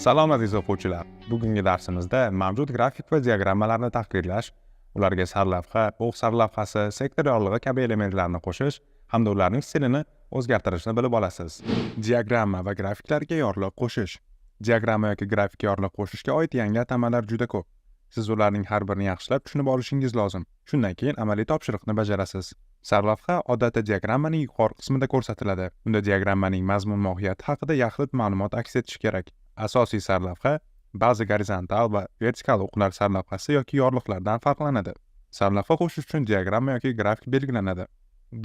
Salom aziz o'quvchilar. Bugungi darsimizda mavjud grafik va diagrammalarni tahrirlash, ularga sarlavha, o'q sarlavhasi, sektor yorlig'i kabi elementlarni qo'shish hamda ularning stilini o'zgartirishni bilib olasiz. Diagramma va grafiklarga yorliq qo'shish. Diagramma yoki grafikka yorliq qo'shishga oid yangi atamalar juda ko'p. Siz ularning har birini yaxshilab tushunib olishingiz lozim. Shundan keyin amaliy topshiriqni bajarasiz. Sarlavha odatda diagrammaning yuqori qismida ko'rsatiladi. Unda diagrammaning mazmun mohiyati haqida yaxlit ma'lumot aks etishi kerak. Asosiy sarlavha ba'zi gorizontal va vertikal o'qlar sarlavhasi yoki yorliqlardan farqlanadi. Sarlavha qo'shish uchun diagramma yoki grafik belgilanadi.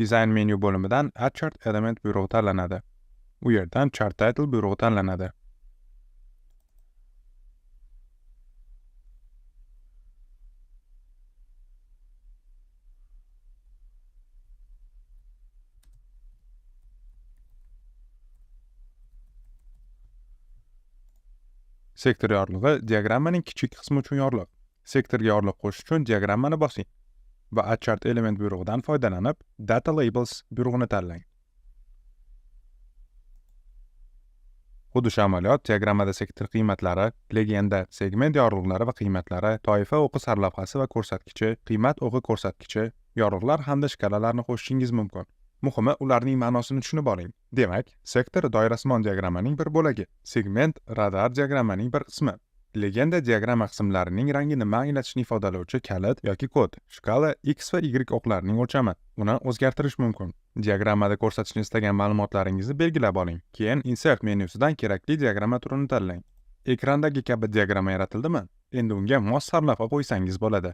Design menu bo'limidan Add Chart Element buyrug'i tanlanadi. U yerdan Chart Title buyrug'i tanlanadi. Sektor yorlig'i diagrammaning kichik qismi uchun yorliq. Sektorga yorliq qo'shish uchun diagrammani bosing va Add Chart Element buyrug'idan foydalanib Data Labels buyrug'ini tanlang. Xuddi shu amaliyot diagrammada sektor qiymatlari, legenda, segment yorliqlari va qiymatlari, toifa o'qi sarlavhasi va ko'rsatkichi, qiymat o'qi ko'rsatkichi, yorliqlar hamda shkalalarni qo'shishingiz mumkin. Muhimi, ularning ma'nosini tushunib oling. Demak, sektor doirasimon diagrammaning bir bo'lagi, segment radar diagrammaning bir qismi. Legenda diagramma qismlarining rangi nima anglatishini ifodalovchi kalit yoki kod, shkala x va y o'qlarining o'lchami. Uni o'zgartirish mumkin. Diagrammada ko'rsatishni istagan ma'lumotlaringizni belgilab oling. Keyin Insert menyusidan kerakli diagramma turini tanlang. Ekrandagi kabi diagramma yaratildimi? Endi unga mos sarlavha qo'ysangiz bo'ladi.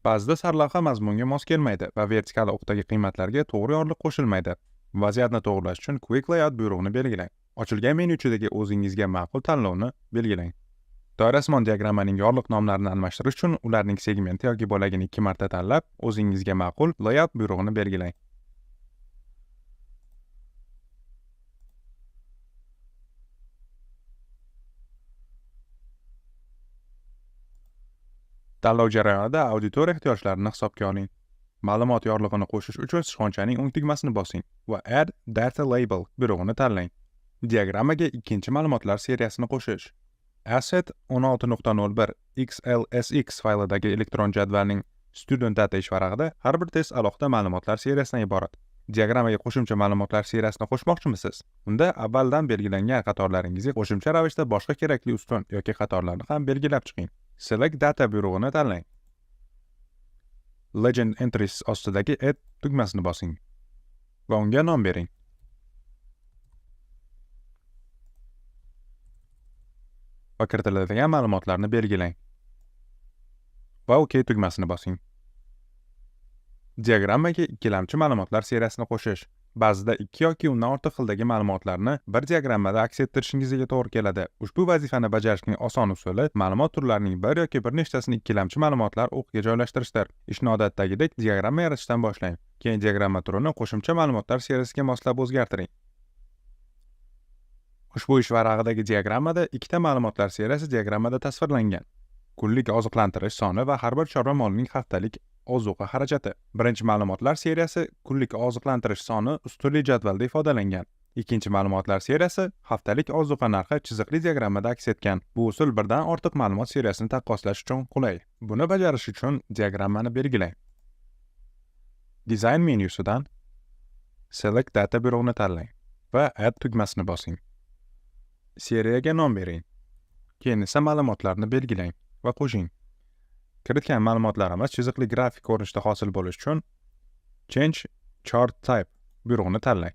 Ba'zida sarlavha mazmunga mos kelmaydi va vertikal o'qdagi qiymatlarga to'g'ri yorliq qo'shilmaydi. Vaziyatni to'g'rilash uchun Quick Layout buyrug'ini belgilang. Ochilgan menyu ichidagi o'zingizga ma'qul tanlovni belgilang. Doirasimon diagrammaning yorliq nomlarini almashtirish uchun ularning segmenti yoki bo'lagini 2 marta tanlab, o'zingizga ma'qul Layout buyrug'ini belgilang. Tanlov jarayonida auditoriya ehtiyojlarini hisobga oling. Ma'lumot yorlig'ini qo'shish uchun sichqonchaning o'ng tugmasini bosing va Add Data Label buyrug'ini tanlang. Diagrammaga ikkinchi ma'lumotlar seriyasini qo'shish. Asset 16.01 XLSX faylidagi elektron jadvalning Student Data ish varag'ida har bir test alohida ma'lumotlar seriyasidan iborat. Diagrammaga qo'shimcha ma'lumotlar seriyasini qo'shmoqchimisiz? Unda avvaldan belgilangan qatorlaringizga qo'shimcha ravishda boshqa kerakli ustun yoki qatorlarni ham belgilab chiqing. Select Data buyrug'ini tanlang. Legend Entries ostidagi Add tugmasini bosing va unga nom bering. Va kiritiladigan ma'lumotlarni belgilang. Va OK tugmasini bosing. Diagrammaga ikkilamchi ma'lumotlar seriyasini qo'shish. Ba'zida 2 yoki undan ortiq xildagi ma'lumotlarni bir diagrammada aks ettirishingizga to'g'ri keladi. Ushbu vazifani bajarishning oson usuli ma'lumot turlarining bir yoki bir nechtasini ikkilamchi ma'lumotlar o'qiga joylashtirishdir. Ishni odatdagidek diagramma yaratishdan boshlang. Keyin diagramma turini qo'shimcha ma'lumotlar seriyasiga moslab o'zgartiring. Ushbu ish varag'idagi diagrammada ikkita ma'lumotlar seriyasi diagrammada tasvirlangan. Kunlik oziqlantirish soni va har bir chorva molining haftalik ozuqa xarajati. Birinchi ma'lumotlar seriyasi kunlik oziqlantirish soni ustunli jadvalda ifodalangan. Ikkinchi ma'lumotlar seriyasi haftalik ozuqa narxi chiziqli diagrammada aks etgan. Bu usul birdan ortiq ma'lumot seriyasini taqqoslash uchun qulay. Buni bajarish uchun diagrammani belgilang. Design menyusidan Select Data buyrug'ini tanlang va Add tugmasini bosing. Seriyaga nom bering. Keyin esa ma'lumotlarni belgilang va qo'shing. Kiritgan ma'lumotlarimiz chiziqli grafik ko'rinishda hosil bo'lishi uchun Change Chart Type buyrug'ini tanlang.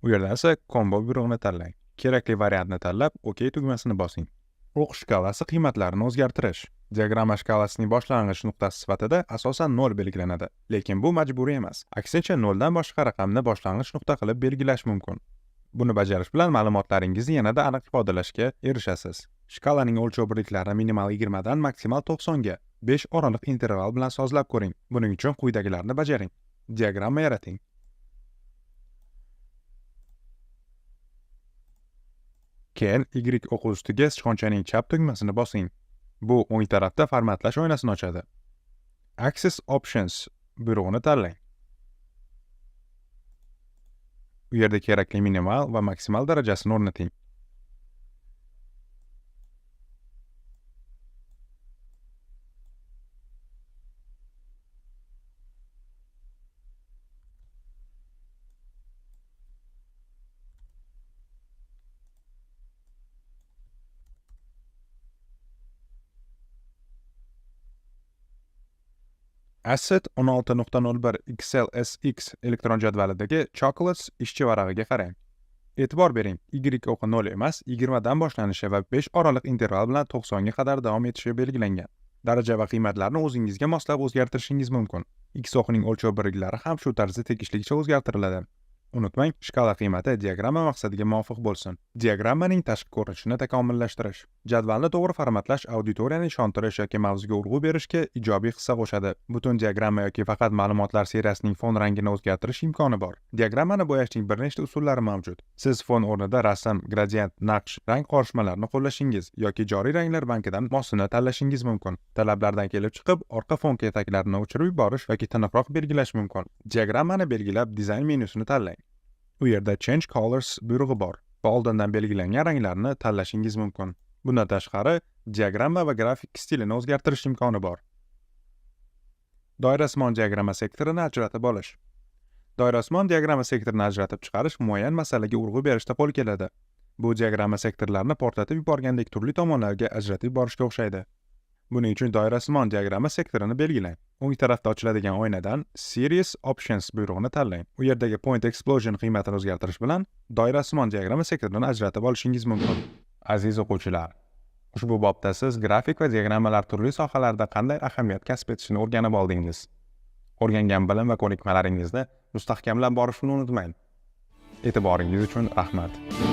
U yerdan esa Combo buyrug'ini tanlang. Kerakli variantni tanlab, OK tugmasini bosing. O'q shkalasi qiymatlarini o'zgartirish. Diagramma shkalasining boshlang'ich nuqtasi sifatida asosan 0 belgilanadi, lekin bu majburiy emas. Aksincha 0 dan boshqa raqamni boshlang'ich nuqta qilib belgilash mumkin. Buni bajarish bilan ma'lumotlaringizni yanada aniq ifodalashga erishasiz. Shkalaning o'lchov birliklarini minimal 20 dan maksimal 90 ga 5 oraliq interval bilan sozlab ko'ring. Buning uchun quyidagilarni bajaring. Diagramma yarating. Keyin Y o'qi ustiga sichqonchaning chap tugmasini bosing. Bu o'ng tarafda formatlash oynasini ochadi. Axis Options buyrug'ini tanlang. U yerda kerakli minimal va maksimal darajasini o'rnating. Asset 16.01 XLSX elektron jadvalidagi Chocolates ishchi varag'iga qarang. E'tibor bering, Y o'qi 0 emas, 20 dan boshlanishi va 5 oraliq interval bilan 90 ga qadar davom etishi belgilangan. Daraja va qiymatlarni o'zingizga moslab o'zgartirishingiz mumkin. X o'qining o'lchov birliklari ham shu tarzda tegishlicha o'zgartiriladi. Unutmang, shkala qiymati diagramma maqsadiga muvofiq bo'lsin. Diagrammaning tashqi ko'rinishini takomillashtirish. Jadvalni to'g'ri formatlash auditoriyani ishontirish yoki mavzuga urg'u berishga ijobiy hissa qo'shadi. Butun diagramma yoki faqat ma'lumotlar seriyasining fon rangini o'zgartirish imkoni bor. Diagrammani bo'yashning bir nechta usullari mavjud. Siz fon o'rnida rasm, gradient, naqsh, rang qorishmalarini qo'llashingiz yoki joriy ranglar bankidan mosini tanlashingiz mumkin. Talablardan kelib chiqib, orqa fon ketaklarini o'chirib yuborish yoki tiniqroq belgilash mumkin. Diagrammani belgilab, dizayn menyusini tanlang. U yerda Change Colors buyrug'i bor va oldindan belgilangan ranglarni tanlashingiz mumkin. Bundan tashqari, diagramma va grafik stilini o'zgartirish imkoni bor. Doirasimon diagramma sektorini ajratib olish. Doirasimon diagramma sektorini ajratib chiqarish muayyan masalaga urg'u berishda qo'l keladi. Bu diagramma sektorlarini portlatib yuborgandek turli tomonlarga ajratib yuborishga o'xshaydi. Buning uchun doirasimon diagramma sektorini belgilang. O'ng tarafda ochiladigan oynadan Series Options buyrug'ini tanlang. U yerdagi Point Explosion qiymatini o'zgartirish bilan doirasimon diagramma sektorini ajratib olishingiz mumkin. Aziz o'quvchilar, ushbu bobda siz grafik va diagrammalar turli sohalarda qanday ahamiyat kasb etishini o'rganib oldingiz. O'rgangan bilim va ko'nikmalaringizni mustahkamlab borishni unutmang. E'tiboringiz uchun rahmat.